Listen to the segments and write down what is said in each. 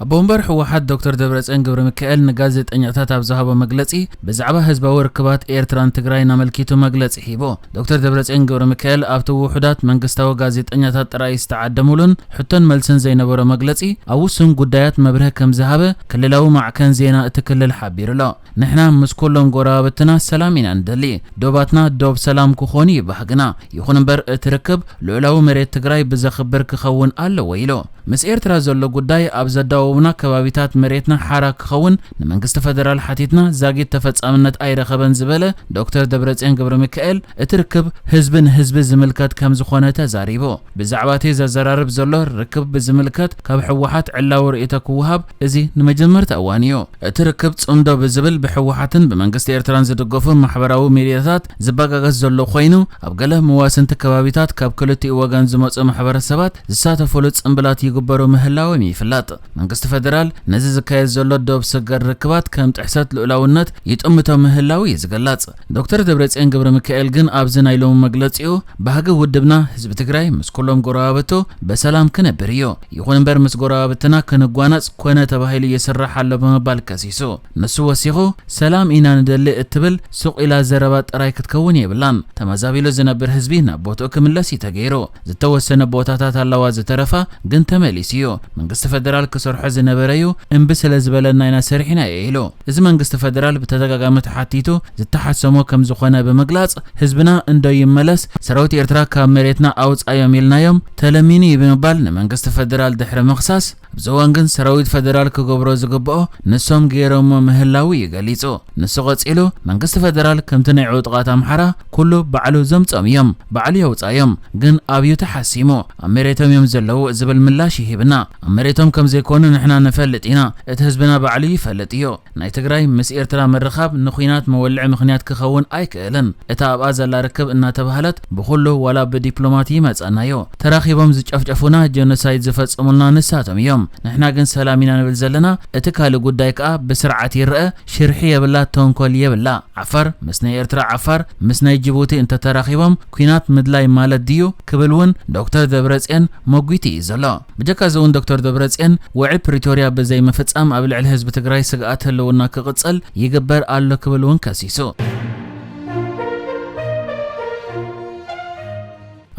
ኣቦ ወንበር ህወሓት ዶክተር ደብረጽዮን ገብረ ሚካኤል ንጋዜጠኛታት ኣብ ዝሃቦ መግለጺ፣ ብዛዕባ ህዝባዊ ርክባት ኤርትራን ትግራይን ኣመልኪቱ መግለጺ ሂቡ። ዶክተር ደብረጽዮን ገብረ ሚካኤል ኣብቲ ውሑዳት መንግስታዊ ጋዜጠኛታት ጥራይ ዝተዓደሙሉን ሕቶን መልስን ዘይነበሮ መግለጺ፣ ኣብ ውሱን ጉዳያት መብርሂ ከም ዝሃበ ክልላዊ ማዕከን ዜና እቲ ክልል ሓቢሩ ኣሎ። ንሕና ምስ ኩሎም ጎረባብትና ሰላም ኢና ንደሊ። ዶባትና ዶብ ሰላም ክኾኑ እዩ ባህግና። ይኹን እምበር እቲ ርክብ ልዑላዊ መሬት ትግራይ ብዘኽብር ክኸውን ኣለዎ ኢሉ። ምስ ኤርትራ ዘሎ ጉዳይ ኣብ ዘዳወቡና ከባቢታት መሬትና ሓራ ክኸውን ንመንግስቲ ፈደራል ሓቲትና ዛጊት ተፈጻምነት ኣይረኸበን ዝበለ ዶክተር ደብረጽዮን ገብረ ሚካኤል፣ እቲ ርክብ ህዝቢ ንህዝቢ ዝምልከት ከም ዝኾነ ተዛሪቡ። ብዛዕባ እቲ ዘዘራርብ ዘሎ ርክብ ብዝምልከት ካብ ህወሓት ዕላዊ ርእይቶ ክወሃብ እዚ ንመጀመርታ እዋን እዩ። እቲ ርክብ ጽምዶ ብዝብል ብህወሓትን ብመንግስቲ ኤርትራን ዝድገፉ ማሕበራዊ ሚድያታት ዝበጋገስ ዘሎ ኮይኑ፣ ኣብ ገለ መዋስንቲ ከባቢታት ካብ ክልቲኡ ወገን ዝመጹ ማሕበረሰባት ዝሳተፉሉ ጽምብላት ይግበሩ ምህላዎም ይፍለጥ። መንግስቲ ፈደራል ነዚ ዝካየድ ዘሎ ዶብ ሰገር ርክባት ከም ጥሕሰት ልኡላውነት ይጥምቶ ምህላው እዩ ዝግለጽ። ዶክተር ደብረጽዮን ገብረ ሚካኤል ግን ኣብዚ ናይ ሎሚ መግለጺኡ፣ ባህጊ ውድብና ህዝቢ ትግራይ ምስ ኩሎም ጎረባብቱ በሰላም ክነብር እዩ። ይኹን እምበር ምስ ጎረባብትና ክንጓነጽ ኮነ ተባሂሉ ይስራሕ ኣሎ ብምባል ከሲሱ። ንሱ ወሲኹ፣ ሰላም ኢና ንደሊ እትብል ሱቕ ኢላ ዘረባ ጥራይ ክትከውን የብላን። ተመዛቢሉ ዝነብር ህዝቢ ናብ ቦትኡ ክምለስ እዩ ተገይሩ። ዝተወሰነ ቦታታት ኣለዋ፣ ዝተረፋ ግን ተመሊሱ እዩ። መንግስቲ ፈደራል ክሰርሖ ዝነበረ እዩ፣ እምቢ ስለ ዝበለና ኢና ሰሪሕና እዩ ኢሉ። እዚ መንግስቲ ፈደራል ብተደጋጋሚ ተሓቲቱ ዝተሓሰሞ ከም ዝኾነ ብምግላጽ፣ ህዝብና እንዶ ይመለስ፣ ሰራዊት ኤርትራ ካብ መሬትና ኣውጻዮም ኢልናዮም፣ ተለሚኑ እዩ ብምባል ንመንግስቲ ፈደራል ድሕሪ ምኽሳስ፣ ኣብዚ እዋን ግን ሰራዊት ፈደራል ክገብሮ ዝግብኦ ንሶም ገይሮሞ ምህላው እዩ ገሊጹ። ንሱ ቀጺሉ፣ መንግስቲ ፈደራል ከምቲ ናይ ዕጡቓት ኣምሓራ ኩሉ ባዕሉ ዘምጾም እዮም፣ ባዕሉ የውጻዮም፣ ግን ኣብዩ ተሓሲሙ፣ ኣብ መሬቶም እዮም ዘለዉ ዝብል ምላሽ ይሂብና። ኣብ መሬቶም ከም ዘይኮኑ ንሕና ንፈልጥ ኢና፣ እቲ ህዝብና ባዕሉ ይፈልጥ እዩ። ናይ ትግራይ ምስ ኤርትራ ምርኻብ ንኹናት መወልዒ ምኽንያት ክኸውን ኣይክእልን። እታ ኣብኣ ዘላ ርክብ እናተባህለት ብኹሉ ዋላ ብዲፕሎማት ይመጸናዮ። ተራኺቦም ዝጨፍጨፉና፣ ጀኖሳይድ ዝፈጸሙልና ንሳቶም እዮም። ንሕና ግን ሰላም ኢና ንብል ዘለና። እቲ ካልእ ጉዳይ ከኣ ብስርዓት ይረአ፣ ሽርሒ የብላ፣ ተንኮል የብላ። ዓፋር ምስ ናይ ኤርትራ ዓፋር ምስ ናይ ጅቡቲ እንተተራኺቦም ኲናት ምድላይ ማለት ድዩ ክብል እውን ዶክተር ደብረጽዮን መጒቱ እዩ ዘሎ። ብጀካ እዚ እውን ዶክተር ደብረጽዮን ውዕል ፕሪቶርያ ብዘይምፍጻም ኣብ ልዕሊ ህዝቢ ትግራይ ስግኣት ህልውና ክቕጽል ይግበር ኣሎ ክብል እውን ከሲሱ።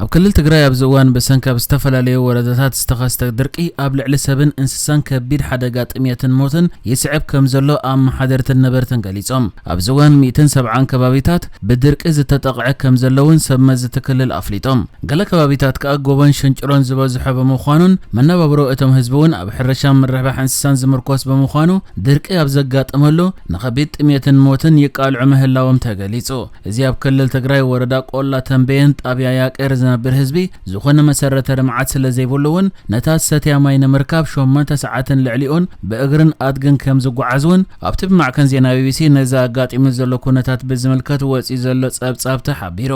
ኣብ ክልል ትግራይ ኣብዚ እዋን ብሰንኪ ኣብ ዝተፈላለዩ ወረዳታት ዝተኸስተ ድርቂ ኣብ ልዕሊ ሰብን እንስሳን ከቢድ ሓደጋ ጥምየትን ሞትን ይስዕብ ከም ዘሎ ኣመሓደርትን ነበርትን ገሊጾም። ኣብዚ እዋን ሚእትን ሰብዓን ከባቢታት ብድርቂ ዝተጠቕዐ ከም ዘለውን ሰብ መዚ እቲ ክልል ኣፍሊጦም። ገለ ከባቢታት ከኣ ጎቦን ሽንጭሮን ዝበዝሖ ብምዃኑን መነባብሮ እቶም ህዝቢ እውን ኣብ ሕርሻን ምርሕባሕ እንስሳን ዝምርኮስ ብምዃኑ ድርቂ ኣብ ዘጋጠመሉ ንኸቢድ ጥምየትን ሞትን ይቃልዑ ምህላዎም ተገሊጹ። እዚ ኣብ ክልል ትግራይ ወረዳ ቆላ ተንቤን ጣብያ ያቄር ዝነብር ህዝቢ ዝኾነ መሰረተ ልምዓት ስለ ዘይብሉ እውን ነታ ዝሰትያ ማይ ንምርካብ ሸሞንተ ሰዓትን ልዕሊኡን ብእግርን ኣድግን ከም ዝጓዓዝ እውን ኣብቲ ብማዕከን ዜና ቢቢሲ ነዚ ኣጋጢሙ ዘሎ ኩነታት ብዝምልከት ወፂኡ ዘሎ ፀብፃብ ተሓቢሩ።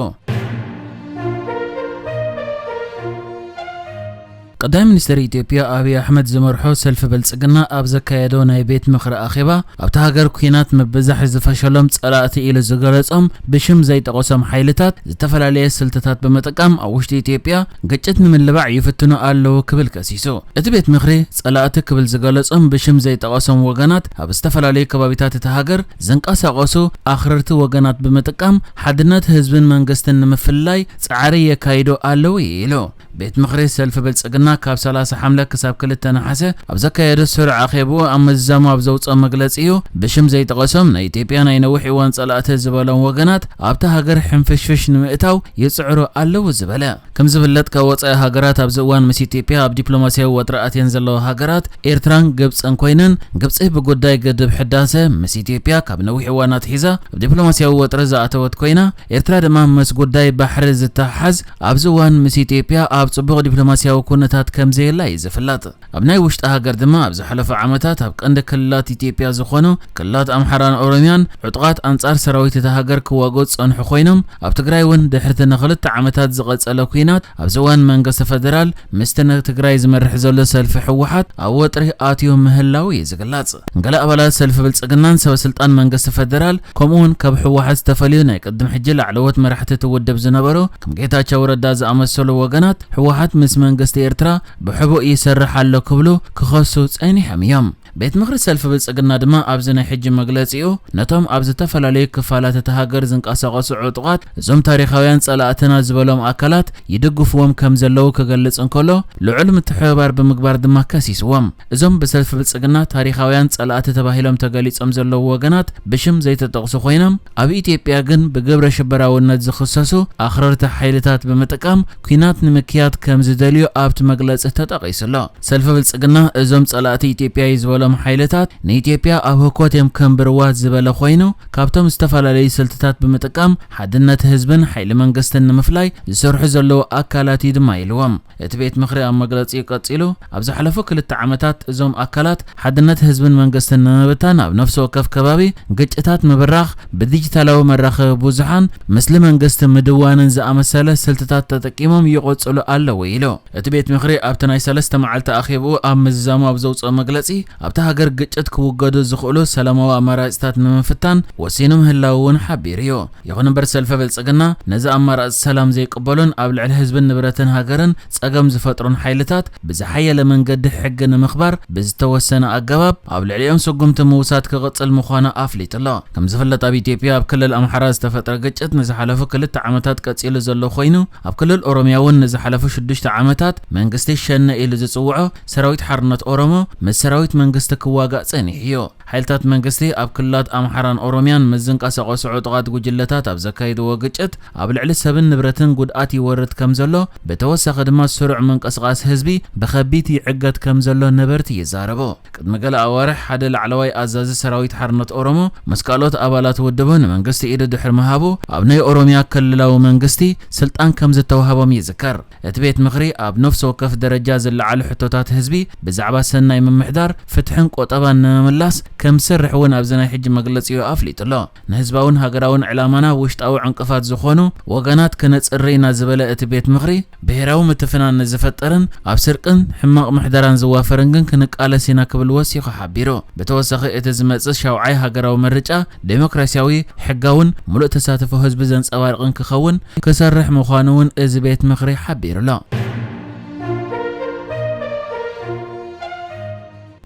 ቀዳማይ ሚኒስትር ኢትዮጵያ ኣብይ ኣሕመድ ዝመርሖ ሰልፊ ብልጽግና ኣብ ዘካየዶ ናይ ቤት ምኽሪ ኣኼባ፣ ኣብታ ሃገር ኲናት ምብዛሕ ዝፈሸሎም ጸላእቲ ኢሉ ዝገለጾም ብሽም ዘይጠቐሶም ሓይልታት ዝተፈላለየ ስልትታት ብምጥቃም ኣብ ውሽጢ ኢትዮጵያ ግጭት ንምልባዕ ይፍትኑ ኣለዉ ክብል ከሲሱ። እቲ ቤት ምኽሪ ጸላእቲ ክብል ዝገለጾም ብሽም ዘይጠቐሶም ወገናት ኣብ ዝተፈላለዩ ከባቢታት እታ ሃገር ዝንቀሳቐሱ ኣኽረርቲ ወገናት ብምጥቃም ሓድነት ህዝብን መንግስትን ንምፍልላይ ጻዕሪ የካይዱ ኣለዉ ኢሉ። ቤት ምኽሪ ሰልፊ ብልጽግና ካብ ሰላሳ ሓምለ ክሳብ ክልተ ነሓሰ ኣብ ዘካየዶ ስሩዕ ኣኼብኡ ኣብ ምዝዛሙ ኣብ ዘውፅኦ መግለጺ እዩ ብሽም ዘይጠቐሶም ናይ ኢትዮጵያ ናይ ነዊሕ እዋን ጸላእቲ ዝበሎም ወገናት ኣብታ ሃገር ሕንፍሽፍሽ ንምእታው ይጽዕሩ ኣለዉ ዝበለ። ከም ዝፍለጥ ካብ ወጻኢ ሃገራት ኣብዚ እዋን ምስ ኢትዮጵያ ኣብ ዲፕሎማሲያዊ ወጥሪ ኣትየን ዘለዋ ሃገራት ኤርትራን ግብጽን ኮይነን ግብጺ ብጉዳይ ግድብ ሕዳሰ ምስ ኢትዮጵያ ካብ ነዊሕ እዋን ኣትሒዛ ኣብ ዲፕሎማሲያዊ ወጥሪ ዝኣተወት ኮይና ኤርትራ ድማ ምስ ጉዳይ ባሕሪ ዝተሓሓዝ ኣብዚ እዋን ምስ ኢትዮጵያ ኣብ ጽቡቕ ዲፕሎማሲያዊ ኩነታት ከም ዘየላ እዩ ዝፍለጥ። ኣብ ናይ ውሽጢ ሃገር ድማ ኣብ ዝሓለፉ ዓመታት ኣብ ቀንዲ ክልላት ኢትዮጵያ ዝኾኑ ክልላት ኣምሓራን ኦሮሚያን ዕጡቓት ኣንጻር ሰራዊት እታ ሃገር ክዋግኡ ዝጸንሑ ኮይኖም ኣብ ትግራይ እውን ድሕርቲ ንክልተ ዓመታት ዝቐጸለ ኲናት ኣብዚ እዋን መንግስቲ ፈደራል ምስቲ ንትግራይ ዝመርሕ ዘሎ ሰልፊ ህወሓት ኣብ ወጥሪ ኣትዩ ምህላው እዩ ዝግለጽ። ገለ ኣባላት ሰልፊ ብልጽግናን ሰበ ስልጣን መንግስቲ ፈደራል ከምኡ እውን ካብ ህወሓት ዝተፈልዩ ናይ ቅድም ሕጂ ላዕለዎት መራሕቲ እቲ ውድብ ዝነበሩ ከም ጌታቸው ረዳ ዝኣመሰሉ ወገናት ህወሓት ምስ መንግስቲ ኤርትራ ብሕቡእ ይሰርሕ ኣሎ ክብሉ ክኸሱ ጸኒሖም እዮም። ቤት ምኽሪ ሰልፊ ብልጽግና ድማ ኣብዚ ናይ ሕጂ መግለጺኡ፣ ነቶም ኣብ ዝተፈላለዩ ክፋላት እታ ሃገር ዝንቀሳቐሱ ዕጡቓት እዞም ታሪኻውያን ጸላእትና ዝበሎም ኣካላት ይድግፍዎም ከም ዘለዉ ክገልጽ እንከሎ፣ ልዑል ምትሕብባር ብምግባር ድማ ከሲስዎም። እዞም ብሰልፊ ብልጽግና ታሪኻውያን ጸላእቲ ተባሂሎም ተገሊጾም ዘለዉ ወገናት ብሽም ዘይተጠቕሱ ኮይኖም፣ ኣብ ኢትዮጵያ ግን ብግብረ ሽበራውነት ዝኽሰሱ ኣኽረርቲ ሓይልታት ብምጥቃም ኲናት ንምክያድ ከም ዝደልዩ ኣብቲ መግለጺ ተጠቒሱ ኣሎ። ሰልፊ ብልጽግና እዞም ጸላእቲ ኢትዮጵያ እዩ ዝበሎም ሓይልታት ንኢትዮጵያ ኣብ ህኮት እዮም ከንብርዋ ዝበለ ኮይኑ፣ ካብቶም ዝተፈላለዩ ስልትታት ብምጥቃም ሓድነት ህዝብን ሓይሊ መንግስትን ንምፍላይ ዝሰርሑ ዘለዉ ኣካላት እዩ ድማ ኢልዎም። እቲ ቤት ምኽሪ ኣብ መግለጺኡ ቀጺሉ፣ ኣብ ዝሓለፉ ክልተ ዓመታት እዞም ኣካላት ሓድነት ህዝብን መንግስትን ንምብታን ኣብ ነፍሲ ወከፍ ከባቢ ግጭታት ምብራኽ፣ ብዲጂታላዊ መራኸቢ ብዙሓን ምስሊ መንግስቲ ምድዋንን ዝኣመሰለ ስልትታት ተጠቂሞም ይቕጽሉ ኣለዉ ኢሉ። እቲ ቤት ምኽሪ ኣብቲ ናይ ሰለስተ መዓልቲ ኣኼብኡ ኣብ ምዝዛሙ ኣብ ዘውፅኦ መግለጺ፣ ኣብታ ሃገር ግጭት ክውገዱ ዝኽእሉ ሰላማዊ ኣማራጺታት ንምፍታን ወሲኑ ምህላዉ እውን ሓቢሩ እዩ። ይኹን እምበር ሰልፊ ብልጽግና ነዚ ኣማራጺ ሰላም ዘይቅበሉን ኣብ ልዕሊ ህዝብን ንብረትን ሃገርን ጸገም ዝፈጥሩን ሓይልታት ብዝሓየለ መንገዲ ሕጊ ንምኽባር ብዝተወሰነ ኣገባብ ኣብ ልዕሊኦም ስጉምቲ ምውሳድ ክቕጽል ምዃኑ ኣፍሊጡ ኣሎ። ከም ዝፍለጥ ኣብ ኢትዮጵያ ኣብ ክልል ኣምሓራ ዝተፈጥረ ግጭት ንዝሓለፉ ክልተ ዓመታት ቀጺሉ ዘሎ ኮይኑ ኣብ ክልል ኦሮምያ እውን ንዝሓለፉ ሽዱሽተ ዓመታት መንግስቲ ሸነ ኢሉ ዝጽውዖ ሰራዊት ሓርነት ኦሮሞ ምስ ሰራዊት መንግስቲ ክዋጋእ ጸኒሑ እዩ። ሓይልታት መንግስቲ ኣብ ክልላት ኣምሓራን ኦሮምያን ምስ ዝንቀሳቐሱ ዕጡቓት ጉጅለታት ኣብ ዘካይድዎ ግጭት ኣብ ልዕሊ ሰብን ንብረትን ጉድኣት ይወርድ ከም ዘሎ፣ ብተወሳኺ ድማ ስሩዕ ምንቅስቓስ ህዝቢ ብኸቢድ ይዕገት ከም ዘሎ ነበርቲ ይዛረቡ። ቅድሚ ገለ ኣዋርሕ ሓደ ላዕለዋይ ኣዛዚ ሰራዊት ሓርነት ኦሮሞ ምስ ካልኦት ኣባላት ውድቡ ንመንግስቲ ኢዱ ድሕሪ ምሃቡ ኣብ ናይ ኦሮምያ ክልላዊ መንግስቲ ስልጣን ከም ዝተዋህቦም ይዝከር። እቲ ቤት ምኽሪ ኣብ ነፍሲ ወከፍ ደረጃ ዝለዓሉ ሕቶታት ህዝቢ ብዛዕባ ሰናይ ምምሕዳር፣ ፍትሕን ቆጠባን ንምምላስ ከም ዝሰርሕ እውን ኣብዚ ናይ ሕጂ መግለጺኡ ኣፍሊጡ ኣሎ። ንህዝባውን ሃገራውን ዕላማና ውሽጣዊ ዕንቅፋት ዝኾኑ ወገናት ክነጽሪ ኢና ዝበለ እቲ ቤት ምኽሪ፣ ብሄራዊ ምትፍናን ንዝፈጥርን ኣብ ስርቅን ሕማቕ ምሕደራን ዝዋፈርን ግን ክንቃለስ ኢና ክብል ወሲኹ ሓቢሩ። ብተወሳኺ እቲ ዝመጽእ ሻውዓይ ሃገራዊ ምርጫ ዴሞክራሲያዊ፣ ሕጋውን ምሉእ ተሳትፎ ህዝቢ ዘንጸባርቕን ክኸውን ክሰርሕ ምዃኑ እውን እዚ ቤት ምኽሪ ሓቢሩ ኣሎ።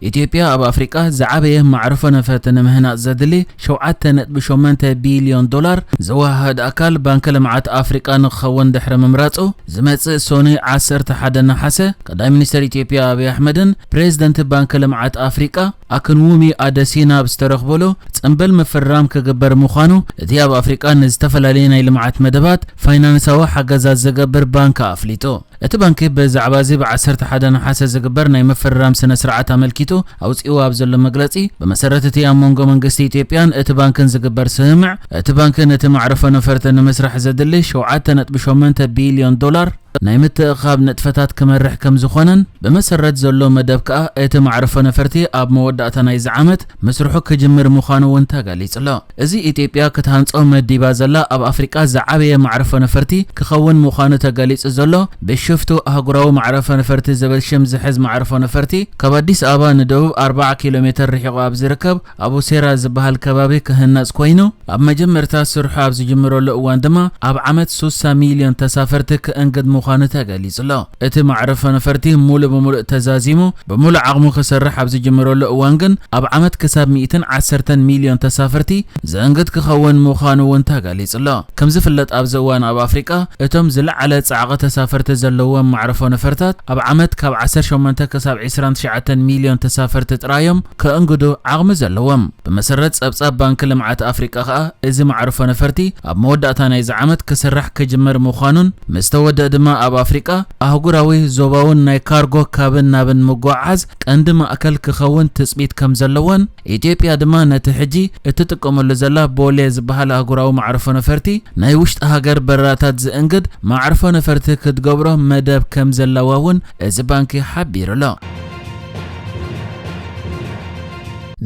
ኢትዮጵያ ኣብ ኣፍሪቃ ዝዓበየ ማዕርፎ ነፈርቲ ንምህናጽ ዘድሊ ሸውዓተ ነጥቢ ሸሞንተ ቢልዮን ዶላር ዘወሃህድ ኣካል ባንኪ ልምዓት ኣፍሪቃ ንክኸውን ድሕሪ ምምራጹ፣ ዝመጽእ ሶኑይ ዓሰርተ ሓደ ነሓሰ ቀዳማይ ሚኒስተር ኢትዮጵያ ኣብይ ኣሕመድን ፕሬዚደንት ባንኪ ልምዓት ኣፍሪቃ ኣክንውሚ ኣደሲና ኣብ ዝተረኽበሉ ጽምብል ምፍርራም ክግበር ምዃኑ እቲ ኣብ ኣፍሪቃ ንዝተፈላለየ ናይ ልምዓት መደባት ፋይናንሳዊ ሓገዛት ዝገብር ባንኪ ኣፍሊጡ። እቲ ባንኪ ብዛዕባ እዚ ብ ዓሰርተ ሓደ ነሓሰ ዝግበር ናይ ምፍርራም ስነ ስርዓት ኣመልኪቱ ኣውጺእዎ ኣብ ዘሎ መግለጺ፣ ብመሰረት እቲ ኣብ መንጎ መንግስቲ ኢትዮጵያን እቲ ባንክን ዝግበር ስምምዕ፣ እቲ ባንኪ ነቲ ማዕርፎ ነፈርቲ ንምስራሕ ዘድሊ ሸውዓተ ነጥቢ ሸሞንተ ቢልዮን ዶላር ናይ ምትእኻብ ንጥፈታት ክመርሕ ከም ዝኾነን፣ ብመሰረት ዘሎ መደብ ከኣ እቲ ማዕርፎ ነፈርቲ ኣብ መወዳእታ ናይዚ ዓመት ምስርሑ ክጅምር ምዃኑ እውን ተገሊጹ ኣሎ። እዚ ኢትዮጵያ ክትሃንጾ መዲባ ዘላ ኣብ ኣፍሪቃ ዝዓበየ ማዕርፎ ነፈርቲ ክኸውን ምዃኑ ተገሊጹ ዘሎ ብሽፍቱ ኣህጉራዊ ማዕርፎ ነፈርቲ ዝብል ሽም ዝሕዝ ማዕርፎ ነፈርቲ ካብ ኣዲስ ኣበባ ንደቡብ ኣርብዓ ኪሎ ሜተር ርሒቑ ኣብ ዝርከብ ኣብ ኡሴራ ዝበሃል ከባቢ ክህነጽ ኮይኑ፣ ኣብ መጀመርታ ስርሑ ኣብ ዝጅምረሉ እዋን ድማ ኣብ ዓመት ሱሳ ሚልዮን ተሳፈርቲ ክእንግድ ምዃኑ ተገሊጹ ኣሎ። እቲ ማዕርፎ ነፈርቲ ሙሉእ ብሙሉእ ተዛዚሙ ብሙሉእ ዓቕሙ ክሰርሕ ኣብ ዝጅምረሉ እዋን ግን ኣብ ዓመት ክሳብ ሚእትን ዓሰርተን ሚልዮን ተሳፈርቲ ዘእንግድ ክኸውን ምዃኑ እውን ተገሊጹ ኣሎ። ከም ዝፍለጥ ኣብዚ እዋን ኣብ ኣፍሪቃ እቶም ዝለዓለ ጻዕቒ ተሳፈርቲ ዘለዎም ማዕርፎ ነፈርታት ኣብ ዓመት ካብ ዓሰርተ ሸሞንተ ክሳብ ዕስራን ትሽዓተን ሚልዮን ተሳፈርቲ ጥራዮም ከእንግዱ ዓቕሚ ዘለዎም። ብመሰረት ጸብጻብ ባንኪ ልምዓት ኣፍሪቃ ከኣ፣ እዚ ማዕርፎ ነፈርቲ ኣብ መወዳእታ ናይዚ ዓመት ክስራሕ ክጅመር ምዃኑን፣ ምስ ተወደአ ድማ ኣብ ኣፍሪቃ ኣህጉራዊ፣ ዞባውን ናይ ካርጎ ካብን ናብን ምጉዕዓዝ ቀንዲ ማእከል ክኸውን ትጽቢት ከም ዘለዎን፣ ኢትዮጵያ ድማ ነቲ ሕጂ እትጥቀመሉ ዘላ ቦሌ ዝበሃል ኣህጉራዊ ማዕርፎ ነፈርቲ ናይ ውሽጢ ሃገር በረራታት ዝእንግድ ማዕርፎ ነፈርቲ ክትገብሮ መደብ ከም ዘለዋ እውን እዚ ባንኪ ሓቢሩ ኣሎ።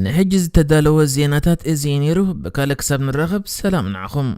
ንሕጂ ዝተዳለወ ዜናታት እዚ እዩ ነይሩ። ብካልእ ክሳብ ንራኸብ ሰላም ንዓኹም።